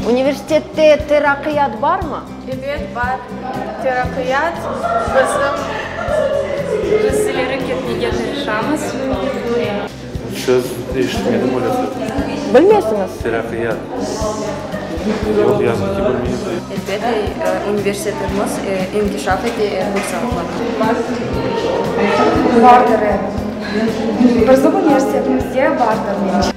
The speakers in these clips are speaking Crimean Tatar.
Universitette teraqqiyat barmı? Ebet, bar. Teraqqiyat bizim, biz ileri ketmege tırışamız. Söz eşitmedim öyle söz. Bilmesiñiz? Teraqqiyat. Yoq, yazıq ki, bilmeyim. Elbet, universitetimiz inkişaf ete er bir saalarda. Bardır, e. Bizim universitetimizde bardır, mence.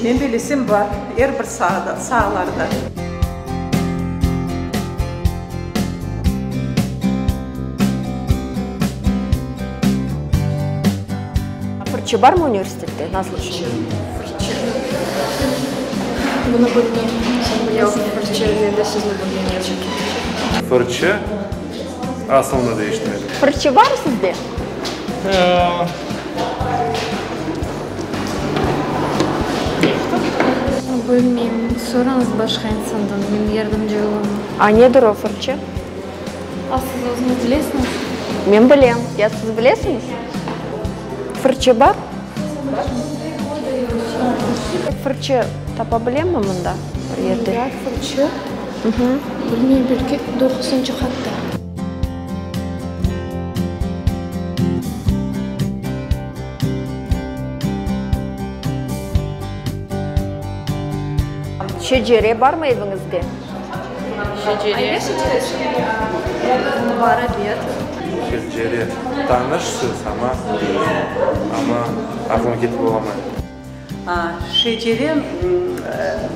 Men bilesem, bar, er bir saada, saalarda. Fırçı barmı universitette, Nazlı? Fırçı. Bunı bilmeyim. Sen bilesiñ? Yoq, fırçı, men de sizni bilmeyim, yazıq ki. Fırçı asılını deñiştirmedi. Fırçı bar sizde? Bilmeyim, sorañız başqa insandan, men yardımcı olamam. A nedir o fırçı? A siz özüñiz bilesiñiz? Men bilem. Ya siz bilesiñiz? Fırçı bar? Fırçı tapa bilemmi mında bir yerde? Mında fırçı? Bilmeyim, belki doquzıncı qatta. Şecere barmı eviñizde? Şecere. Bar, ebet. Şecere, tanış söz, amma, amma aqlıma ketirip olamayım. Şecere,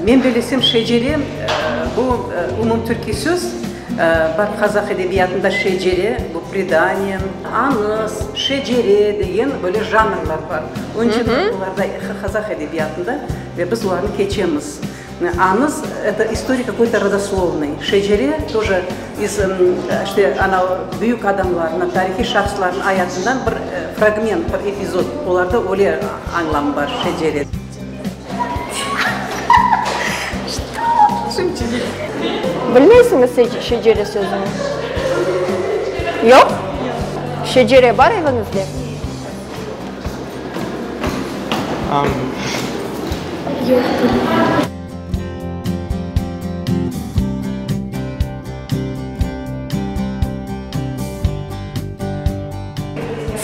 men bilesem, şecere, bu umumtürkiy söz, bar qazah edebiyatında şecere, bu predaniye, añız, şecere degen böyle janrlar bar. Onıñ içün olarda qazah edebiyatında ve biz olarnı keçemiz. Añız, eto istoriya kakoy-to rodoslovnıy, şecere toje iz, işte, ana, büyük adamlarnıñ, tarihiy şahıslarnıñ ayatından bir fragment, bir epizod, olarda öyle añlam bar, şecere. Bilmeysiñiz şecere sözüni? Yoq? Şecere bar eviñizde? Yoq, bilmeyim.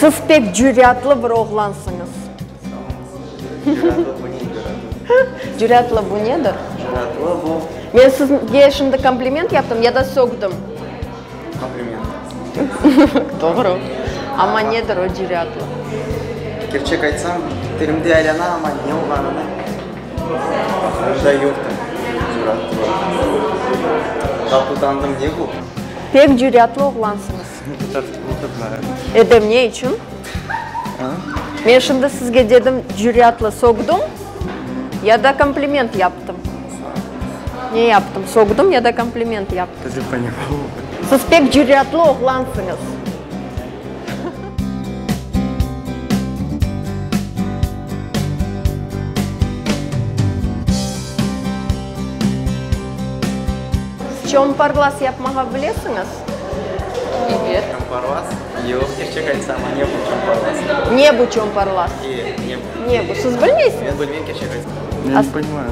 Siz pek cüratlı bir oğlansıñız. Cüratlı bu ne cüratlı? Cüratlı bu nedir? Cüratlı bu. Men sizge şimdi kompliment yaptım ya da sögdim? Kompliment. Doğru. Amma nedir o cüratlı? Kerçek aytsam, tilimde aylana, amma ne olğanını aqlımda yoqtır. Cüratlı. Tap utandım, ne bu? Pek cüratlı oğlansıñız. Edem, ne içün? Men şimdi sizge dedim cüratlı, sögdüm ya da kompliment yaptım? Ne yaptım, sögdüm ya da kompliment yaptım? Siz pek cüratlı oğlansıñız. Çomparlas yapmağa bilesiñiz? Ebet. Çomparlas? Yoq, kerçek aytsam, ne bu çomparlas? Ne bu çomparlas? E, ne bu? Ne bu? Siz bilmeysiñiz? Men bilmeyim, kerçek aytsam. Men ne ponimayu.